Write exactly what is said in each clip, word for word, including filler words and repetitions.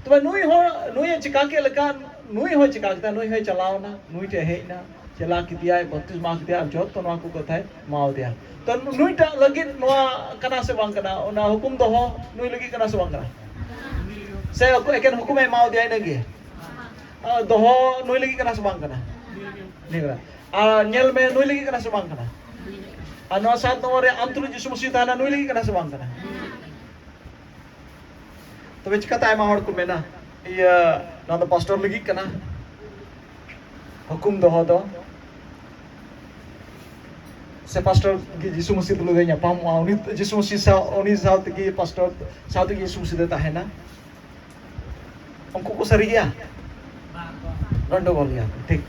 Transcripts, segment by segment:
ᱛᱚᱵᱮ ᱱᱩᱭ ᱦᱚᱸ, ᱱᱩᱭ ᱮ ᱪᱤᱠᱟ ᱠᱮᱫ ᱞᱮᱠᱟ, ᱱᱩᱭ ᱦᱚᱸᱭ ᱪᱤᱠᱟ ᱠᱮᱫᱟ, ᱱᱩᱭ ᱦᱚᱸᱭ ᱪᱟᱞᱟᱣ ᱮᱱᱟ, ᱱᱩᱭ ᱴᱷᱮᱱ ᱦᱮᱡ ᱮᱱᱟ, ᱪᱮᱞᱟ ᱠᱮᱫᱮᱭᱟᱭ, ᱵᱟᱯᱛᱤᱥᱢᱟ ᱠᱮᱫᱮᱭᱟᱭ, ᱟᱨ ᱡᱚᱛᱚ ᱱᱚᱣᱟ ᱠᱚ ᱠᱟᱛᱷᱟᱭ ᱮᱢᱟᱣᱟᱫᱮᱭᱟ᱾ ᱛᱚ ᱱᱩᱭᱴᱟᱜ ᱞᱟᱹᱜᱤᱫ ᱱᱚᱣᱟ ᱠᱟᱱᱟ ᱥᱮ ᱵᱟᱝ ᱠᱟᱱᱟ? ᱚᱱᱟ ᱦᱩᱠᱩᱢ ᱫᱚᱦᱚ ᱱᱩᱭ ᱞᱟᱹᱜᱤᱫ ᱠᱟᱱᱟ ᱥᱮ ᱵᱟᱝ ᱠᱟᱱᱟ? ᱥᱮ ᱮᱠᱮᱱ ᱦᱩᱠᱩᱢᱮ ᱮᱢᱟᱣᱟᱫᱮᱭᱟ ᱤᱱᱟᱹᱜᱮ? ᱟᱨ ᱫᱚᱦᱚ ᱱᱩᱭ ᱞᱟᱹᱜᱤᱫ ᱠᱟᱱᱟ ᱥᱮ ᱵᱟᱝ ᱠᱟᱱᱟ? ᱱᱩᱭ ᱠᱟᱱᱟ᱾ ᱟᱨ ᱧᱮᱞ ᱢᱮ, ᱱᱩᱭ ᱞᱟᱹᱜᱤᱫ ᱠᱟᱱᱟ ᱥᱮ ᱵᱟᱝ ᱠᱟᱱᱟ? ᱟᱨ ᱱᱚᱣᱟ ᱥᱟᱛ ᱱᱚᱢᱵᱚᱨ ᱨᱮ ᱟᱢ ᱛᱩᱞᱩᱡ ᱡᱤᱥᱩ ᱢᱟᱹᱥᱤ ᱛᱟᱦᱮᱱᱟ, ᱱᱩᱭ ᱞᱟᱹᱜᱤᱫ ᱠᱟᱱᱟ ᱥᱮ ᱵᱟᱝ ᱠᱟᱱᱟ? ᱛᱚᱵᱮ ᱪᱤᱠᱟᱛᱮ ᱟᱭᱢᱟ ᱦᱚᱲ ᱠᱚ ᱢᱮᱱᱟ, ᱤᱭᱟᱹ, ᱱᱚᱣᱟ ᱫᱚ ᱯᱟᱥᱴᱚᱨ ᱞᱟᱹᱜᱤᱫ ᱠᱟᱱᱟ, ᱦᱩᱠᱩᱢ ᱫᱚᱦᱚ ᱫᱚ? ᱥᱮ ᱯᱟᱥᱴᱚᱨ ᱜᱮ ᱡᱤᱥᱩ ᱢᱟᱹᱥᱤ ᱛᱩᱞᱩᱡ ᱫᱚᱭ ᱧᱟᱯᱟᱢᱚᱜᱼᱟ, ᱩᱱᱤ ᱡᱤᱥᱩ ᱢᱟᱹᱥᱤ ᱥᱟᱶ, ᱩᱱᱤ ᱥᱟᱶ ᱛᱮᱜᱮ ᱯᱟᱥᱴᱚᱨ ᱥᱟᱶ ᱛᱮᱜᱮ ᱡᱤᱥᱩ ᱢᱟᱹᱥᱤ ᱫᱚᱭ ᱛᱟᱦᱮᱱᱟ? ᱩᱱᱠᱩ ᱠᱚ ᱥᱟᱹᱨᱤ ᱜᱮᱭᱟ? ᱜᱚᱱᱰᱚᱜᱳᱞ ᱜᱮᱭᱟ ᱠᱚ, ᱴᱷᱤᱠ᱾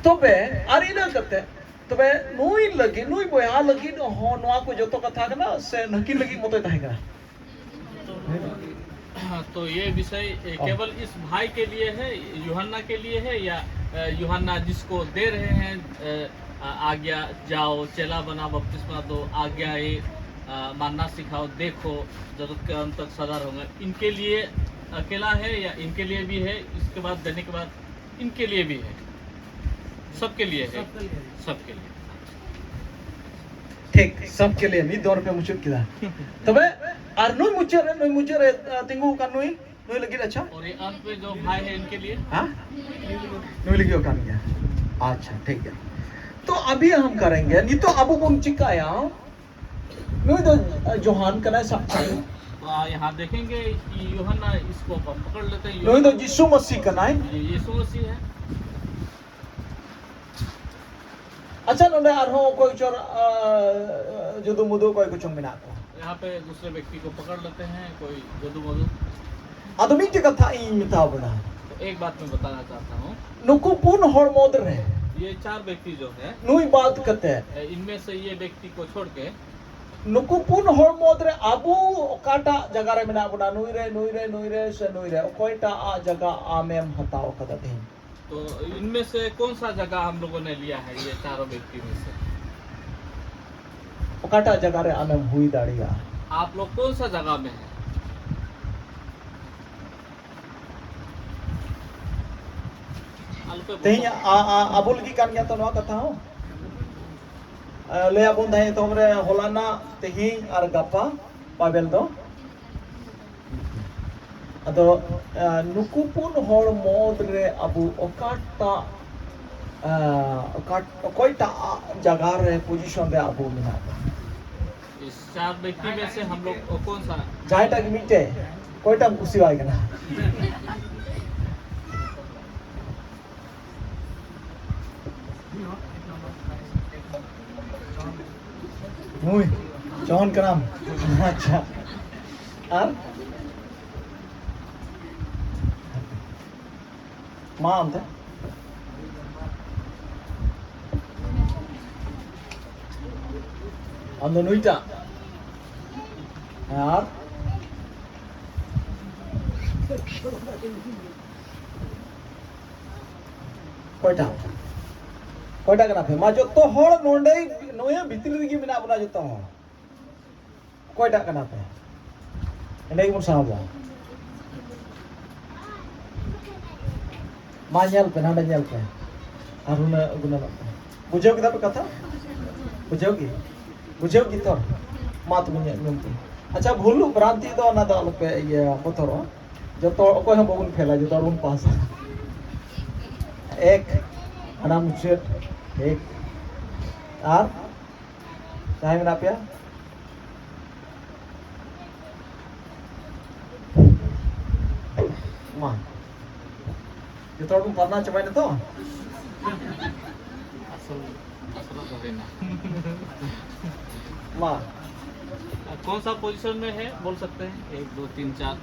ᱛᱚᱵᱮ ᱟᱨ ᱤᱱᱟᱹ ᱠᱟᱛᱮ, ᱛᱚᱵᱮ ᱱᱩᱭ ᱞᱟᱹᱜᱤᱫ, ᱱᱩᱭ ᱵᱚᱭᱦᱟ ᱞᱟᱹᱜᱤᱫ ᱦᱚᱸ ᱱᱚᱣᱟ ᱠᱚ ᱡᱚᱛᱚ ᱠᱟᱛᱷᱟ ᱠᱟᱱᱟ ᱥᱮ ᱱᱟᱹᱠᱤᱱ ᱞᱟᱹᱜᱤᱫ ᱢᱚᱛᱚᱭ ᱛᱟᱦᱮᱸ ᱠᱟᱱᱟ? तो ये विषय ए, हाँ। केवल इस भाई के लिए है, यूहन्ना के लिए है, या अ, यूहन्ना जिसको दे रहे हैं अ, आ- आज्ञा, जाओ चेला बना बपतिस्मा दो, आज्ञा ये अ, मानना सिखाओ, देखो जरूरत के अंत तक सदा रहूंगा, इनके लिए अकेला है या इनके लिए भी है? इसके बाद देने के बाद इनके लिए भी है, सबके लिए है, सबके लिए। ᱴᱷᱤᱠ, ᱥᱟᱵ ᱠᱮ ᱞᱤᱭᱮ ᱢᱤᱫ ᱫᱚᱨ ᱯᱮ ᱢᱩᱪᱟᱹᱫ ᱠᱮᱫᱟ᱾ ᱛᱚᱵᱮ ᱟᱨ ᱱᱩᱭ ᱢᱩᱪᱟᱹᱫ ᱨᱮ, ᱱᱩᱭ ᱢᱩᱪᱟᱹᱫ ᱨᱮ ᱛᱤᱸᱜᱩ ᱟᱠᱟᱱ ᱱᱩᱭ, ᱱᱩᱭ ᱞᱟᱹᱜᱤᱫ, ᱟᱪᱪᱷᱟ? और ये अंत में जो भाई है इनके लिए। ᱦᱮᱸ? ᱱᱩᱭ ᱞᱟᱹᱜᱤᱫ ᱦᱚᱸ ᱠᱟᱱ ᱜᱮᱭᱟ᱾ ᱟᱪᱪᱷᱟ, ᱴᱷᱤᱠ ᱜᱮᱭᱟ᱾ ᱛᱚ ᱟᱵᱷᱤ ᱦᱟᱢ ᱠᱟᱨᱮᱝᱜᱮ, ᱱᱤᱛᱚᱜ ᱟᱵᱚ ᱵᱚᱱ ᱪᱤᱠᱟᱭᱟ? ᱱᱩᱭ ᱫᱚ ᱡᱳᱦᱟᱱ ᱠᱟᱱᱟᱭ, ᱥᱟᱵ ᱠᱟᱜ ᱢᱮ᱾ तो आ, यहाँ देखेंगे कि यूहन्ना इसको प- पकड़ लेते हैं। ᱱᱩᱭ ᱫᱚ ᱡᱤᱥᱩ ᱢᱟᱹᱥᱤ ᱠᱟᱱᱟᱭ᱾ ये यीशु मसीह है। ᱟᱪᱪᱷᱟ, ᱱᱚᱰᱮ ᱟᱨᱦᱚᱸ ᱚᱠᱚᱭ ᱪᱚᱨ ᱡᱩᱫᱩ ᱢᱩᱫᱩ ᱚᱠᱚᱭ ᱠᱚᱪᱚᱝ ᱢᱮᱱᱟᱜ ᱠᱚᱣᱟ᱾ यहाँ पे दूसरे व्यक्ति को पकड़ लेते हैं, कोई जदू मधु। ᱟᱫᱚ ᱢᱤᱫᱴᱮᱡ ᱠᱟᱛᱷᱟ ᱤᱧ ᱢᱮᱛᱟ ᱵᱚᱱᱟ᱾ तो एक बात मैं बताना चाहता हूँ। ᱱᱩᱠᱩ ᱯᱩᱱ ᱦᱚᱲ ᱢᱩᱫᱽ ᱨᱮ ये चार व्यक्ति जो है, ᱱᱩᱭ ᱵᱟᱫ ᱠᱟᱛᱮ इनमें से ये व्यक्ति को छोड़ के ᱱᱩᱠᱩ ᱯᱩᱱ ᱦᱚᱲ ᱢᱩᱫᱽ ᱨᱮ ᱟᱵᱚ ᱚᱠᱟᱴᱟᱜ ᱡᱟᱭᱜᱟ ᱨᱮ ᱢᱮᱱᱟᱜ ᱵᱚᱱᱟ, ᱱᱩᱭ ᱨᱮ, ᱱᱩᱭ ᱨᱮ, ᱱᱩᱭ ᱨᱮ ᱥᱮ ᱱᱩᱭ ᱨᱮ, ᱚᱠᱚᱭᱴᱟᱜ ᱟᱜ ᱡᱟᱭᱜᱟ ᱟᱢᱮᱢ ᱦᱟᱛᱟᱣ ᱠᱟᱫᱟ ᱛᱮᱦᱮᱧ? तो इनमें से कौन सा जगह हम लोगों ने लिया है ये चारों व्यक्ति में से? ᱚᱠᱟᱴᱟᱜ ᱡᱟᱭᱜᱟ ᱨᱮ ᱟᱢᱮᱢ ᱦᱩᱭ ᱫᱟᱲᱮᱭᱟᱜᱼᱟ? आप लोग कौन सा जगह में है? ᱛᱮᱦᱮᱧ ᱟ- ᱟ- ᱟᱵᱚ ᱞᱟᱹᱜᱤᱫ ᱠᱟᱱ ᱜᱮᱭᱟ ᱛᱚ ᱱᱚᱣᱟ ᱠᱟᱛᱷᱟ ᱦᱚᱸ᱾ ᱟ, ᱞᱟᱹᱭ ᱟᱵᱚᱱ ᱛᱟᱦᱮᱸ ᱮᱛᱚᱦᱚᱵ ᱨᱮ, ᱦᱚᱞᱟᱱᱟᱜ, ᱛᱮᱦᱮᱧ ᱟᱨ ᱜᱟᱯᱟ ᱵᱟᱭᱵᱮᱞ ᱫᱚ᱾ ᱟᱫᱚ, ᱟ, ᱱᱩᱠᱩ ᱯᱩᱱ ᱦᱚᱲ ᱢᱩᱫᱽ ᱨᱮ ᱟᱵᱚ ᱚᱠᱟᱴᱟᱜ, ᱟ, ᱚᱠᱟ, ᱚᱠᱚᱭᱴᱟᱜ ᱡᱟᱭᱜᱟ ᱨᱮ, ᱯᱚᱡᱤᱥᱚᱱ ᱨᱮ ᱟᱵᱚ ᱢᱮᱱᱟᱜ ᱵᱚᱱᱟ? ᱤᱥ ᱪᱟᱨ ᱵᱮᱠᱛᱤ ᱢᱮ ᱥᱮ ᱦᱟᱢ ᱞᱳᱜ ᱠᱚᱱ ᱥᱟ? ᱡᱟᱦᱟᱸᱭᱴᱟᱜ ᱜᱮ ᱢᱤᱫᱴᱮᱡ, ᱚᱠᱚᱭᱴᱟᱜ ᱮᱢ ᱠᱩᱥᱤᱣᱟᱭ ᱠᱟᱱᱟ? ᱱᱩᱭ ᱡᱚᱱ ᱠᱟᱱᱟᱢ? ᱟᱪᱪᱷᱟ᱾ ᱟᱨ ᱢᱟ ᱚᱱᱛᱮ᱾ ᱟᱢ ᱫᱚ ᱱᱩᱭᱴᱟᱜ? ᱟᱨ ᱚᱠᱚᱭᱴᱟᱜ? ᱚᱠᱚᱭᱴᱟᱜ ᱠᱟᱱᱟ ᱯᱮ? ᱢᱟ ᱡᱚᱛᱚ ᱦᱚᱲ ᱱᱚᱰᱮ, ᱱᱚᱣᱟ ᱵᱷᱤᱛᱨᱤ ᱨᱮᱜᱮ ᱢᱮᱱᱟᱜ ᱵᱚᱱᱟ ᱡᱚᱛᱚ ᱦᱚᱲ᱾ ᱚᱠᱚᱭᱴᱟᱜ ᱠᱟᱱᱟ ᱯᱮ? ᱮᱸᱰᱮ ᱜᱮᱵᱚᱱ ᱥᱟᱦᱟᱣᱟ᱾ ᱢᱟ ᱧᱮᱞ ᱯᱮ, ᱱᱚᱰᱮ ᱧᱮᱞ ᱯᱮ᱾ ᱟᱨ ᱦᱩᱱᱟᱹᱜ ᱜᱩᱱᱟᱹᱱᱚᱜ ᱯᱮ᱾ ᱵᱩᱡᱷᱟᱹᱣ ᱠᱮᱫᱟ ᱯᱮ ᱠᱟᱛᱷᱟ? ᱵᱩᱡᱷᱟᱹᱣ ᱜᱮ? ᱵᱩᱡᱷᱟᱹᱣ ᱜᱮ ᱛᱚ? ᱢᱟ ᱛᱚᱵᱮ ᱧᱮᱞ ᱧᱩᱢ ᱯᱮ᱾ ᱟᱪᱪᱷᱟ, ᱵᱷᱩᱞ ᱵᱷᱨᱟᱱᱛᱤ ᱫᱚ ᱚᱱᱟ ᱫᱚ ᱟᱞᱚᱯᱮ ᱤᱭᱟᱹ ᱵᱚᱛᱚᱨᱚᱜᱼᱟ᱾ ᱡᱚᱛᱚ ᱦᱚᱲ, ᱚᱠᱚᱭ ᱦᱚᱸ ᱵᱟᱵᱚᱱ ᱯᱷᱮᱞᱟ, ᱡᱚᱛᱚ ᱦᱚᱲ ᱵᱚᱱ ᱯᱟᱥᱟ᱾ ᱮᱠ, ᱦᱟᱱᱟ ᱢᱩᱪᱟᱹᱫ, ᱮᱠ᱾ ᱟᱨ ᱡᱟᱦᱟᱸᱭ ᱢᱮᱱᱟᱜ ᱯᱮᱭᱟ? ᱢᱟ, ᱡᱚᱛᱚ ᱦᱚᱲ ᱵᱚᱱ ᱯᱟᱨᱱᱟ ᱪᱟᱵᱟᱭᱮᱱᱟ ᱛᱚ? ᱟᱥᱚᱞ, ᱟᱥᱚᱞ ᱫᱚ ᱦᱩᱭᱱᱟ᱾ ᱢᱟ᱾ कौन सा पोजीशन में है, बोल सकते हैं? एक, दो, तीन, चार।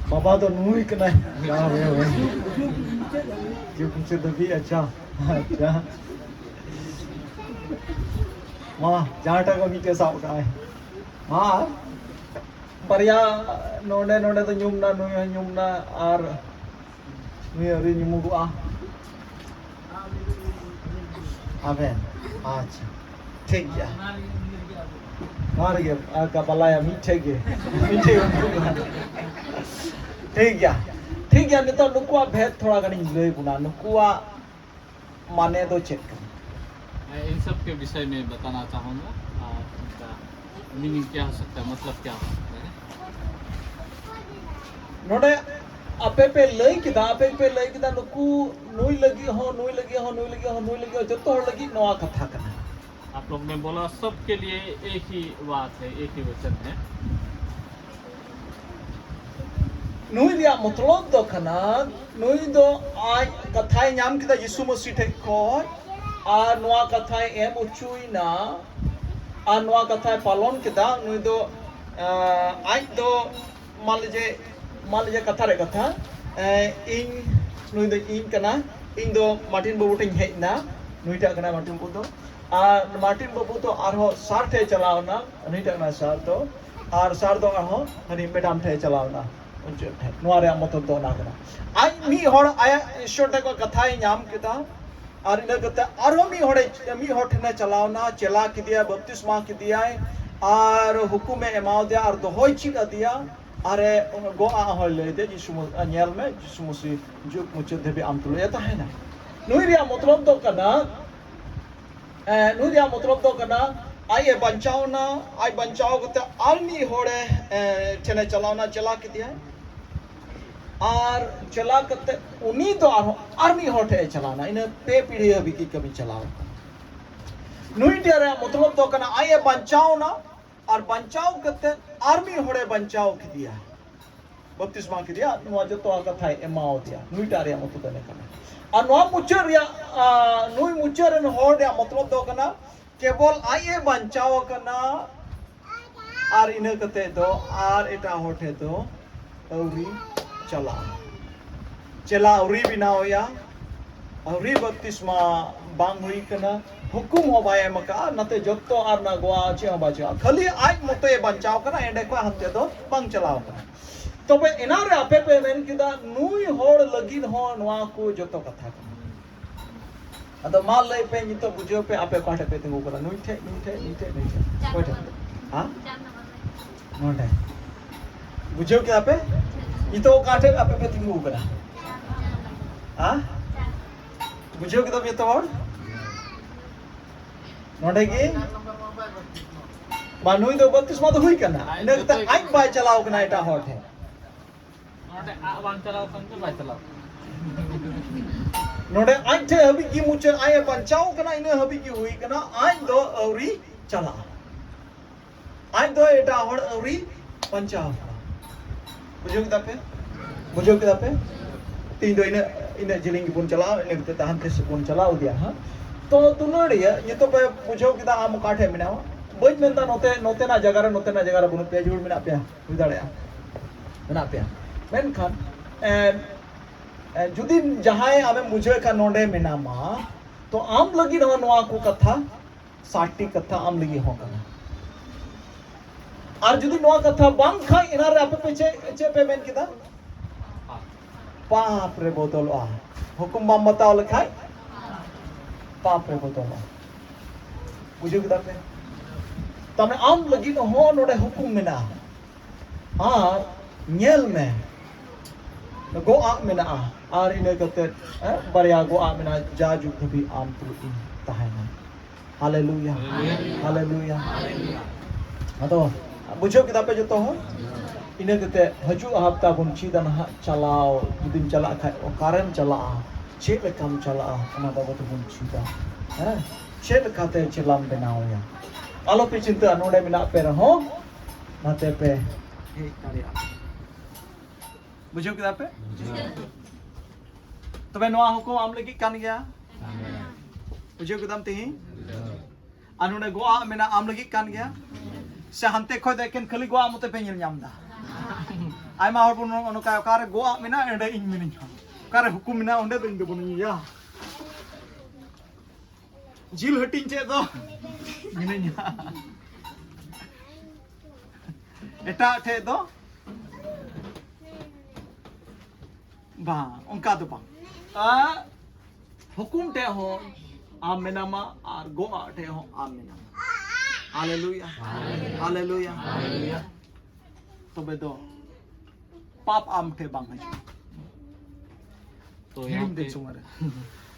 ᱵᱟᱵᱟ ᱫᱚ ᱱᱩᱭ ᱠᱟᱱᱟᱭ᱾ ᱡᱟ ᱦᱩᱭ ᱦᱩᱭ᱾ ᱡᱮ ᱯᱩᱪᱷᱮ ᱫᱟᱵᱤ, ᱟᱪᱪᱷᱟ, ᱟᱪᱪᱷᱟ᱾ ᱢᱟ, ᱡᱟᱦᱟᱸᱴᱟᱜ ᱜᱮ ᱢᱤᱫᱴᱮᱡ ᱥᱟᱵ ᱠᱟᱜᱼᱟᱭ᱾ ᱢᱟ, ᱵᱟᱨᱭᱟ ᱱᱚᱰᱮ, ᱱᱚᱰᱮ ᱫᱚ ᱧᱩᱢ ᱱᱟ, ᱱᱩᱭ ᱦᱚᱸ ᱧᱩᱢ ᱱᱟ, ᱟᱨ ᱱᱩᱭ ᱟᱹᱣᱨᱤ ᱧᱩᱢᱩᱜᱚᱜᱼᱟ᱾ ᱟᱵᱮᱱ, ᱟᱪᱪᱷᱟ, ᱴᱷᱤᱠ ᱜᱮᱭᱟ᱾ ᱱᱚᱣᱟ ᱨᱮᱜᱮ, ᱟᱨ ᱵᱟᱞᱟᱭᱟ ᱢᱤᱫᱴᱷᱮᱡ ᱜᱮ, ᱢᱤᱫᱴᱷᱮᱡ ᱜᱮ᱾ ᱴᱷᱤᱠ ᱜᱮᱭᱟ, ᱴᱷᱤᱠ ᱱᱤᱛᱚᱜ ᱱᱩᱠᱩᱣᱟᱜ ᱵᱷᱮᱫ ᱛᱷᱚᱲᱟ ᱜᱟᱱᱤᱧ ᱞᱟᱹᱭ ᱵᱚᱱᱟ, ᱱᱩᱠᱩᱣᱟᱜ ᱢᱟᱱᱮ ᱫᱚ ᱪᱮᱫ ᱠᱟᱱᱟ? मैं इन सब के विषय में बताना चाहूँगा और इनका मीनिंग क्या हो सकता है, मतलब क्या हो सकता है। ᱱᱚᱰᱮ ᱟᱯᱮ ᱯᱮ ᱞᱟᱹᱭ ᱠᱮᱫᱟ, ᱟᱯᱮ ᱯᱮ ᱞᱟᱹᱭ ᱠᱮᱫᱟ ᱱᱩᱠᱩ ᱱᱩᱭ ᱞᱟᱹᱜᱤᱫ ᱦᱚᱸ, ᱱᱩᱭ ᱞᱟᱹᱜᱤᱫ ᱦᱚᱸ, ᱱᱩᱭ ᱞᱟᱹᱜᱤᱫ ᱦᱚᱸ, ᱱᱩᱭ ᱞᱟᱹᱜᱤᱫ ᱦᱚᱸ, ᱱᱩᱭ ᱞᱟᱹᱜᱤᱫ ᱦᱚᱸ, ᱡᱚᱛᱚ ᱦᱚᱲ ᱞᱟᱹᱜᱤᱫ ᱱᱚᱣᱟ ᱠᱟᱛᱷᱟ ᱠᱟᱱᱟ᱾ आप लोग ने बोला सबके लिए एक ही बात है, एक ही वचन है। ᱱᱩᱭ ᱨᱮᱭᱟᱜ ᱢᱚᱛᱞᱚᱵ ᱫᱚ ᱠᱟᱱᱟ, ᱱᱩᱭ ᱫᱚ ᱟᱡ ᱠᱟᱛᱷᱟᱭ ᱧᱟᱢ ᱠᱮᱫᱟ ᱡᱤᱥᱩ ᱢᱟᱹᱥᱤ ᱴᱷᱮᱡ ᱠᱷᱚᱱ, ᱟᱨ ᱱᱚᱣᱟ ᱠᱟᱛᱷᱟᱭ ᱮᱢ ᱚᱪᱚᱭᱮᱱᱟ, ᱟᱨ ᱱᱚᱣᱟ ᱠᱟᱛᱷᱟᱭ ᱯᱟᱞᱚᱱ ᱠᱮᱫᱟ᱾ ᱱᱩᱭ ᱫᱚ ᱟᱡ ᱫᱚ ᱢᱟᱱ ᱞᱤᱡᱤᱭᱮ, ᱢᱟᱱ ᱞᱤᱡᱤᱭᱮ ᱠᱟᱛᱷᱟ ᱨᱮ ᱠᱟᱛᱷᱟ, ᱤᱧ, ᱱᱩᱭ ᱫᱚ ᱤᱧ ᱠᱟᱱᱟ, ᱤᱧ ᱫᱚ ᱢᱟᱨᱴᱤᱱ ᱵᱟᱹᱵᱩ ᱴᱷᱮᱱ ᱤᱧ ᱦᱮᱡ ᱮᱱᱟ, ᱱᱩᱭᱴᱟᱜ ᱠᱟᱱᱟᱭ ᱢᱟᱨᱴᱤᱱ ᱵᱟᱹᱵᱩ ᱫᱚ᱾ ᱟᱨ ᱢᱟᱨᱴᱤᱱ ᱵᱟᱹᱵᱩ ᱫᱚ ᱟᱨᱦᱚᱸ ᱥᱟᱨ ᱴᱷᱮᱱ ᱪᱟᱞᱟᱣ ᱮᱱᱟ, ᱩᱱᱤᱴᱟᱜ ᱠᱟᱱᱟᱭ ᱥᱟᱨ ᱫᱚ᱾ ᱟᱨ ᱥᱟᱨ ᱫᱚ ᱟᱨᱦᱚᱸ ᱦᱟᱹᱱᱤ ᱢᱮᱰᱟᱢ ᱴᱷᱮᱱ ᱪᱟᱞᱟᱣ ᱮᱱᱟ᱾ ᱱᱚᱣᱟ ᱨᱮᱭᱟᱜ ᱢᱚᱛᱞᱚᱵ ᱫᱚ ᱚᱱᱟ ᱠᱟᱱᱟ᱾ ᱟᱡ ᱢᱤᱫ ᱦᱚᱲ ᱟᱭᱟᱜ ᱤᱥᱚᱨ ᱴᱷᱮᱱ ᱠᱷᱚᱱ ᱠᱟᱛᱷᱟᱭ ᱧᱟᱢ ᱠᱮᱫᱟ, ᱟᱨ ᱤᱱᱟᱹ ᱠᱟᱛᱮ ᱟᱨᱦᱚᱸ ᱢᱤᱫ ᱦᱚᱲᱮ, ᱢᱤᱫ ᱦᱚᱲ ᱴᱷᱮᱱᱮ ᱪᱟᱞᱟᱣ ᱮᱱᱟ, ᱪᱮᱞᱟ ᱠᱮᱫᱮᱭᱟᱭ, ᱵᱟᱯᱛᱤᱥᱢᱟ ᱠᱮᱫᱮᱭᱟᱭ, ᱟᱨ ᱦᱩᱠᱩᱢᱮ ᱮᱢᱟᱣᱟᱫᱮᱭᱟ, ᱟᱨ ᱫᱚᱦᱚᱭ ᱪᱮᱫ ᱟᱫᱮᱭᱟ, ᱟᱨᱮ ᱜᱚᱜ ᱟᱜ ᱦᱚᱸᱭ ᱞᱟᱹᱭ ᱟᱫᱮᱭᱟ, ᱡᱤᱥᱩ, ᱧᱮᱞ ᱢᱮ, ᱡᱤᱥᱩ ᱢᱟᱹᱥᱤ ᱡᱩᱜᱽ ᱢᱩᱪᱟᱹᱫ ᱫᱷᱟᱹᱵᱤᱡ ᱟᱢ ᱛᱩᱞᱩᱡ ᱮ ᱛᱟᱦᱮᱱᱟ᱾ ᱱᱩᱭ ᱨᱮᱭᱟᱜ ᱢᱚᱛᱞᱚᱵ ᱫᱚ ᱠᱟᱱᱟ, ᱱᱩᱭ ᱨᱮᱭᱟᱜ ᱢᱚᱛᱞᱚᱵ ᱫᱚ ᱠᱟᱱᱟ, ᱟᱡ ᱮ ᱵᱟᱧᱪᱟᱣ ᱮᱱᱟ, ᱟᱡ ᱵᱟᱧᱪᱟᱣ ᱠᱟᱛᱮ ᱟᱨ ᱢᱤᱫ ᱦᱚᱲᱮ ᱴᱷᱮᱱᱮ ᱪᱟᱞᱟᱣ ᱮᱱᱟ, ᱪᱮᱞᱟ ᱠᱮᱫᱮᱭᱟᱭ, ᱟᱨ ᱪᱮᱞᱟ ᱠᱟᱛᱮ ᱩᱱᱤ ᱫᱚ ᱟᱨᱦᱚᱸ ᱟᱨ ᱢᱤᱫ ᱦᱚᱲ ᱴᱷᱮᱱ ᱮ ᱪᱟᱞᱟᱣ ᱮᱱᱟ᱾ ᱤᱱᱟᱹ ᱯᱮ ᱯᱤᱲᱦᱤ ᱦᱟᱹᱵᱤᱡ ᱜᱮ ᱠᱟᱹᱢᱤ ᱪᱟᱞᱟᱣ ᱟᱠᱟᱱᱟ᱾ ᱱᱩᱭ ᱴᱷᱮᱱ ᱨᱮᱭᱟᱜ ᱢᱚᱛᱞᱚᱵ ᱫᱚ ᱠᱟᱱᱟ, ᱟᱡ ᱮ ᱵᱟᱧᱪᱟᱣ ᱮᱱᱟ, ᱟᱨ ᱵᱟᱧᱪᱟᱣ ᱠᱟᱛᱮ ᱟᱨ ᱢᱤᱫ ᱦᱚᱲᱮ ᱵᱟᱧᱪᱟᱣ ᱠᱮᱫᱮᱭᱟ, ᱵᱟᱯᱛᱤᱥᱢᱟ ᱠᱮᱫᱮᱭᱟ, ᱱᱚᱣᱟ ᱡᱚᱛᱚ ᱠᱟᱛᱷᱟᱭ ᱮᱢᱟᱣ ᱫᱮᱭᱟ᱾ ᱱᱩᱭᱴᱟᱜ ᱨᱮᱭᱟᱜ ᱢᱚᱛᱞᱚᱵ ᱫᱚ ᱤᱱᱟᱹ ᱠᱟᱱᱟ᱾ ᱟᱨ ᱱᱚᱣᱟ ᱢᱩᱪᱟᱹᱫ ᱨᱮᱭᱟᱜ, ᱱᱩᱭ ᱢᱩᱪᱟᱹᱫ ᱨᱮᱱ ᱦᱚᱲ ᱨᱮᱭᱟᱜ ᱢᱚᱛᱞᱚᱵ ᱫᱚ ᱠᱟᱱᱟ, ᱠᱮᱵᱚᱞ ᱟᱡ ᱮ ᱵᱟᱧᱪᱟᱣ ᱟᱠᱟᱱᱟ, ᱟᱨ ᱤᱱᱟᱹ ᱠᱟᱛᱮ ᱫᱚ ᱟᱨ ᱮᱴᱟᱜ ᱦᱚᱲ ᱴᱷᱮᱱ ᱫᱚ ᱟᱹᱣᱨᱤ ᱪᱟᱞᱟᱜᱼᱟ᱾ ᱪᱮᱞᱟ ᱟᱹᱣᱨᱤ ᱵᱮᱱᱟᱣ ᱮᱭᱟ, ᱟᱹᱣᱨᱤ ᱵᱟᱯᱛᱤᱥᱢᱟ ᱵᱟᱝ ᱦᱩᱭ ᱠᱟᱱᱟ, ᱦᱩᱠᱩᱢ ᱦᱚᱸ ᱵᱟᱭ ᱮᱢ ᱟᱠᱟᱫᱼᱟ, ᱱᱟᱛᱮ ᱡᱚᱛᱚ ᱟᱨ ᱱᱟ ᱜᱚᱣᱟ ᱪᱮᱫ ᱦᱚᱸ ᱵᱟᱭ ᱪᱮᱫ, ᱠᱷᱟᱹᱞᱤ ᱟᱡ ᱢᱚᱛᱚᱭ ᱵᱟᱧᱪᱟᱣ ᱠᱟᱱᱟ, ᱮᱸᱰᱮ ᱠᱷᱚᱱ ᱦᱟᱱᱛᱮ ᱫᱚ ᱵᱟᱝ ᱪᱟᱞᱟᱣ ᱠᱟᱱᱟ᱾ ᱛᱚᱵᱮ ᱮᱱᱟᱝ ᱨᱮ ᱟᱯᱮ ᱯᱮ ᱢᱮᱱ ᱠᱮᱫᱟ, ᱱᱩᱭ ᱦᱚᱲ ᱞᱟᱹᱜᱤᱫ ᱦᱚᱸ ᱱᱚᱣᱟ ᱠᱚ ᱡᱚᱛᱚ ᱠᱟᱛᱷᱟ ᱠᱟᱱᱟ᱾ ᱟᱫᱚ ᱢᱟ ᱞᱟᱹᱭ ᱯᱮ, ᱱᱤᱛᱚᱜ ᱵᱩᱡᱷᱟᱹᱣ ᱯᱮ, ᱟᱯᱮ ᱚᱠᱟ ᱴᱷᱮᱱ ᱯᱮ ᱛᱤᱸᱜᱩ ᱠᱟᱱᱟ, ᱱᱩᱭ ᱴᱷᱮᱱ, ᱱᱩᱭ ᱴᱷᱮᱱ, ᱱᱩᱭ ᱴᱷᱮᱱ, ᱚᱠᱚᱭ ᱴᱷᱮᱱ? ᱦᱮᱸ? ᱱᱚᱰᱮ᱾ ᱵᱩᱡᱷᱟᱹᱣ ᱠᱮᱫᱟ ᱯᱮ? ᱱᱤᱛᱚᱜ ᱚᱠᱟ ᱴᱷᱮᱱ ᱟᱯᱮ ᱯᱮ ᱛᱤᱸᱜᱩ ᱟᱠᱟᱱᱟ? ᱦᱮᱸ? ᱵᱩᱡᱷᱟᱹᱣ ᱠᱮᱫᱟ ᱯᱮ ᱡᱚᱛᱚ ᱦᱚᱲ? ᱱᱚᱰᱮ ᱜᱮ? ᱵᱟ, ᱱᱩᱭ ᱫᱚ ᱵᱟᱯᱛᱤᱥᱢᱟ ᱫᱚ ᱦᱩᱭ ᱠᱟᱱᱟ, ᱤᱱᱟᱹ ᱠᱟᱛᱮ ᱟᱡ ᱵᱟᱭ ᱪᱟᱞᱟᱣ ᱠᱟᱱᱟ ᱮᱴᱟᱜ ᱦᱚᱲ ᱴᱷᱮᱱ᱾ ᱱᱚᱰᱮ ᱟᱡ ᱵᱟᱝ ᱪᱟᱞᱟᱣ ᱠᱷᱟᱱ ᱫᱚ ᱵᱟᱭ ᱪᱟᱞᱟᱣ᱾ ᱱᱚᱰᱮ ᱟᱡ ᱴᱷᱮᱱ ᱦᱟᱹᱵᱤᱡ ᱜᱮ ᱢᱩᱪᱟᱹᱫ, ᱟᱡ ᱮ ᱵᱟᱧᱪᱟᱣ ᱠᱟᱱᱟ, ᱤᱱᱟᱹ ᱦᱟᱹᱵᱤᱡ ᱜᱮ ᱦᱩᱭ ᱠᱟᱱᱟ, ᱟᱡ ᱫᱚ ᱟᱹᱣᱨᱤ ᱪᱟᱞᱟᱜᱼᱟ᱾ ᱟᱡ ᱫᱚ ᱮᱴᱟᱜ ᱦᱚᱲ ᱟᱹᱣᱨᱤ ᱵᱟᱧᱪᱟᱣ ᱠᱟᱱᱟ᱾ ᱵᱩᱡᱷᱟᱹᱣ ᱠᱮᱫᱟ ᱯᱮ? ᱵᱩᱡᱷᱟᱹᱣ ᱠᱮᱫᱟ ᱯᱮ? ᱛᱮᱦᱮᱧ ᱫᱚ ᱤᱱᱟᱹᱜ, ᱤᱱᱟᱹᱜ ᱡᱮᱞᱮᱧ ᱜᱮᱵᱚᱱ ᱪᱟᱞᱟᱣᱟ, ᱤᱱᱟᱹ ᱠᱟᱛᱮ ᱛᱟᱦᱟᱱ ᱛᱮ ᱥᱮᱫ ᱵᱚᱱ ᱪᱟᱞᱟᱣ ᱤᱫᱤᱭᱟ ᱦᱟᱸᱜ᱾ ᱛᱚ ᱫᱩᱞᱟᱹᱲᱤᱭᱟᱹ, ᱱᱤᱛᱚᱜ ᱯᱮ ᱵᱩᱡᱷᱟᱹᱣ ᱠᱮᱫᱟ ᱟᱢ ᱚᱠᱟ ᱴᱷᱮᱱ ᱢᱮᱱᱟᱢᱟ? ᱵᱟᱹᱧ ᱢᱮᱱᱫᱟ ᱱᱚᱛᱮ, ᱱᱚᱛᱮᱱᱟᱜ ᱡᱟᱭᱜᱟ ᱨᱮ, ᱱᱚᱛᱮᱱᱟᱜ ᱡᱟᱭᱜᱟ ᱨᱮ ᱵᱟᱹᱱᱩᱜ ᱯᱮᱭᱟ, ᱡᱟᱹᱨᱩᱲ ᱢᱮᱱᱟᱜ ᱯᱮᱭᱟ, ᱦᱩᱭ ᱫᱟᱲᱮᱭᱟᱜᱼᱟ, ᱢᱮᱱᱟᱜ ᱯᱮᱭᱟ᱾ ᱢᱮᱱᱠᱷᱟᱱ ᱮ, ᱮ, ᱡᱩᱫᱤ ᱡᱟᱦᱟᱸᱭ ᱟᱢᱮᱢ ᱵᱩᱡᱷᱟᱹᱣᱮᱫ ᱠᱷᱟᱱ ᱱᱚᱰᱮ ᱢᱮᱱᱟᱢᱟ, ᱛᱚ ᱟᱢ ᱞᱟᱹᱜᱤᱫ ᱦᱚᱸ ᱱᱚᱣᱟ ᱠᱚ ᱠᱟᱛᱷᱟ ᱥᱟᱛᱴᱤ ᱠᱟᱛᱷᱟ ᱟᱢ ᱞᱟᱹᱜᱤᱫ ᱦᱚᱸ ᱠᱟᱱᱟ᱾ ᱟᱨ ᱡᱩᱫᱤ ᱱᱚᱣᱟ ᱠᱟᱛᱷᱟ ᱵᱟᱝ ᱠᱷᱟᱡ, ᱮᱱᱟ ᱨᱮ ᱟᱯᱮ ᱯᱮ ᱪᱮᱫ, ᱪᱮᱫ ᱯᱮ ᱢᱮᱱ ᱠᱮᱫᱟ? ᱯᱟᱯ ᱨᱮ ᱵᱚᱫᱚᱞᱚᱜᱼᱟ᱾ ᱦᱩᱠᱩᱢ ᱵᱟᱢ ᱵᱟᱛᱟᱣ ᱞᱮᱠᱷᱟᱡ ᱯᱟᱯ ᱨᱮ ᱵᱚᱫᱚᱞᱚᱜᱼᱟ᱾ ᱵᱩᱡᱷᱟᱹᱣ ᱠᱮᱫᱟ ᱯᱮ? ᱛᱟᱨᱢᱟᱱᱮ ᱟᱢ ᱞᱟᱹᱜᱤᱫ ᱦᱚᱸ ᱱᱚᱰᱮ ᱦᱩᱠᱩᱢ ᱢᱮᱱᱟᱜᱼᱟ᱾ ᱟᱨ ᱧᱮᱞ ᱢᱮ, ᱜᱚᱜ ᱟᱜ ᱢᱮᱱᱟᱜᱼᱟ, ᱟᱨ ᱤᱱᱟᱹ ᱠᱟᱛᱮ, ᱦᱮᱸ, ᱵᱟᱨᱭᱟ ᱜᱚᱜ ᱟᱜ ᱢᱮᱱᱟᱜᱼᱟ, ᱡᱟ ᱡᱩᱜᱽ ᱫᱷᱟᱹᱵᱤᱡ ᱟᱢ ᱛᱩᱞᱩᱡ ᱤᱧ ᱛᱟᱦᱮᱱᱟ᱾ ᱦᱟᱞᱮᱞᱩᱭᱟ, ᱦᱟᱞᱮᱞᱩᱭᱟ᱾ ᱟᱫᱚ ᱵᱩᱡᱷᱟᱹᱣ ᱠᱮᱫᱟ ᱯᱮ ᱡᱚᱛᱚ ᱦᱚᱲ? ᱤᱱᱟᱹ ᱠᱟᱛᱮ ᱦᱤᱡᱩᱜ ᱦᱟᱯᱛᱟ ᱵᱚᱱ ᱪᱮᱫᱟ ᱱᱟᱦᱟᱜ, ᱪᱟᱞᱟᱣ, ᱡᱩᱫᱤᱢ ᱪᱟᱞᱟᱜ ᱠᱷᱟᱡ ᱚᱠᱟᱨᱮᱢ ᱪᱟᱞᱟᱜᱼᱟ, ᱪᱮᱫ ᱞᱮᱠᱟᱢ ᱪᱟᱞᱟᱜᱼᱟ, ᱚᱱᱟ ᱵᱟᱵᱚᱫ ᱵᱚᱱ ᱪᱮᱫᱟ᱾ ᱦᱮᱸ, ᱪᱮᱫ ᱞᱮᱠᱟᱛᱮ ᱪᱮᱞᱟᱢ ᱵᱮᱱᱟᱣᱮᱭᱟ? ᱟᱞᱚᱯᱮ ᱪᱤᱱᱛᱟᱹᱜᱼᱟ, ᱱᱚᱰᱮ ᱢᱮᱱᱟᱜ ᱯᱮ ᱨᱮᱦᱚᱸ ᱱᱟᱛᱮ ᱯᱮ ᱦᱮᱡ ᱫᱟᱲᱮᱭᱟᱜᱼᱟ᱾ ᱵᱩᱡᱷᱟᱹᱣ ᱠᱮᱫᱟ ᱯᱮ? ᱛᱚᱵᱮ ᱱᱚᱣᱟ ᱦᱩᱠᱩᱢ ᱟᱢ ᱞᱟᱹᱜᱤᱫ ᱠᱟᱱ ᱜᱮᱭᱟ᱾ ᱵᱩᱡᱷᱟᱹᱣ ᱠᱮᱫᱟᱢ ᱛᱤᱦᱤᱧ? ᱟᱨ ᱱᱚᱰᱮ ᱜᱚᱜ ᱟᱜ ᱢᱮᱱᱟᱜᱼᱟ, ᱟᱢ ᱞᱟᱹᱜᱤᱫ ᱠᱟᱱ ᱜᱮᱭᱟ᱾ ᱥᱮ ᱦᱟᱱᱛᱮ ᱠᱷᱚᱡ ᱫᱚ ᱮᱠᱮᱱ ᱠᱷᱟᱹᱞᱤ ᱜᱚᱜ ᱟᱜ ᱢᱚᱛᱚ ᱯᱮ ᱧᱮᱞ ᱧᱟᱢ ᱮᱫᱟ? ᱟᱭᱢᱟ ᱦᱚᱲ ᱵᱚᱱ ᱱᱚᱜᱼᱚ ᱱᱚᱝᱠᱟ, ᱚᱠᱟᱨᱮ ᱜᱚᱜ ᱟᱜ ᱢᱮᱱᱟᱜᱼᱟ, ᱚᱸᱰᱮ ᱤᱧ ᱢᱤᱱᱟᱹᱧᱟ, ᱚᱠᱟᱨᱮ ᱦᱩᱠᱩᱢ ᱢᱮᱱᱟᱜᱼᱟ, ᱚᱸᱰᱮ ᱫᱚ ᱤᱧ ᱫᱚ ᱵᱟᱹᱱᱩᱧᱟ᱾ ᱡᱤᱞ ᱦᱟᱹᱴᱤᱧ ᱴᱷᱮᱡ ᱫᱚ ᱢᱤᱱᱟᱹᱧᱟ, ᱮᱴᱟᱜ ᱴᱷᱮᱡ ᱫᱚ ᱵᱟᱝ, ᱚᱱᱠᱟ ᱫᱚ ᱵᱟᱝ᱾ ᱟᱨ ᱦᱩᱠᱩᱢ ᱴᱷᱮᱡ ᱦᱚᱸ ᱟᱢ ᱢᱮᱱᱟᱢᱟ, ᱟᱨ ᱜᱚᱜ ᱟᱜ ᱴᱷᱮᱡ ᱦᱚᱸ ᱟᱢ ᱢᱮᱱᱟᱢᱟ᱾ ᱦᱟᱞᱮᱞᱩᱭᱟ, ᱦᱟᱞᱮᱞᱩᱭᱟ, ᱦᱟᱞᱮᱞᱩᱭᱟ᱾ ᱛᱚᱵᱮ ᱫᱚ ᱯᱟᱯ ᱟᱢ ᱴᱷᱮᱱ ᱵᱟᱝ ᱦᱤᱡᱩᱜᱼᱟ᱾ तो यहाँ ᱦᱤᱲᱤᱧ ᱫᱮᱡ पे ᱥᱚᱢᱚᱭ ᱨᱮ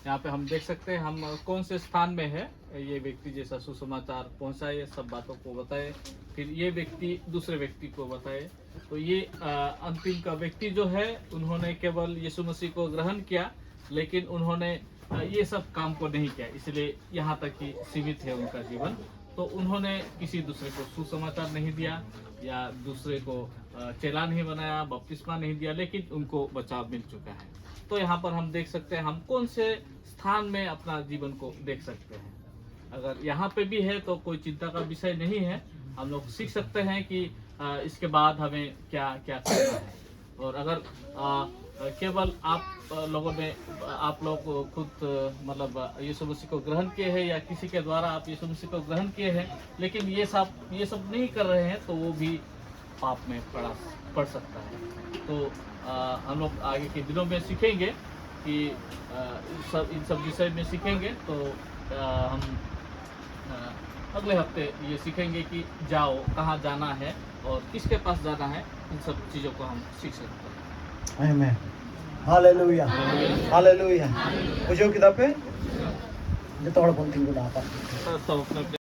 यहाँ पे हम देख सकते हैं हम कौन से स्थान में है। ये व्यक्ति जैसा सुसमाचार पहुंचाए, सब बातों को बताए, फिर ये व्यक्ति दूसरे व्यक्ति को बताए। तो ये अ, अंतिम का व्यक्ति जो है, उन्होंने केवल यीशु मसीह को ग्रहण किया, लेकिन उन्होंने अ, ये सब काम को नहीं किया, इसलिए यहाँ तक ही सीमित है उनका जीवन। तो उन्होंने किसी दूसरे को सुसमाचार नहीं दिया या दूसरे को अ, चेला नहीं बनाया, बपतिस्मा नहीं दिया, लेकिन उनको बचाव मिल चुका है। तो यहाँ पर हम देख सकते हैं हम कौन से स्थान में अपना जीवन को देख सकते हैं। अगर यहाँ पे भी है तो कोई चिंता का विषय नहीं है। हम लोग सीख सकते हैं कि अ, इसके बाद हमें क्या क्या करना है। और अगर अ, केवल आप अ, लोगों ने आप लोग खुद अ, मतलब अ, यीशु मसीह को ग्रहण किए हैं या किसी के द्वारा आप यीशु मसीह को ग्रहण किए हैं, लेकिन ये सब ये सब नहीं कर रहे हैं, तो वो भी पाप में पड़ा पड़ सकता है। तो अ, हम लोग आगे के दिनों में सीखेंगे कि अ, इन सब इन सब विषय में सीखेंगे। तो अ, हम अ, अगले हफ्ते ये सीखेंगे कि जाओ, कहाँ जाना है और किसके पास जाना है। इन सब चीज़ों को हम सीख सकते हैं। Amen. Hallelujah. Hallelujah. ᱵᱩᱡᱷᱟᱹᱣ ᱠᱮᱫᱟ ᱯᱮ? ᱡᱚᱛᱚ ᱦᱚᱲ ᱵᱚᱱ ᱛᱤᱸᱜᱩᱱᱟ ᱟᱯᱟᱛ᱾ सब अपने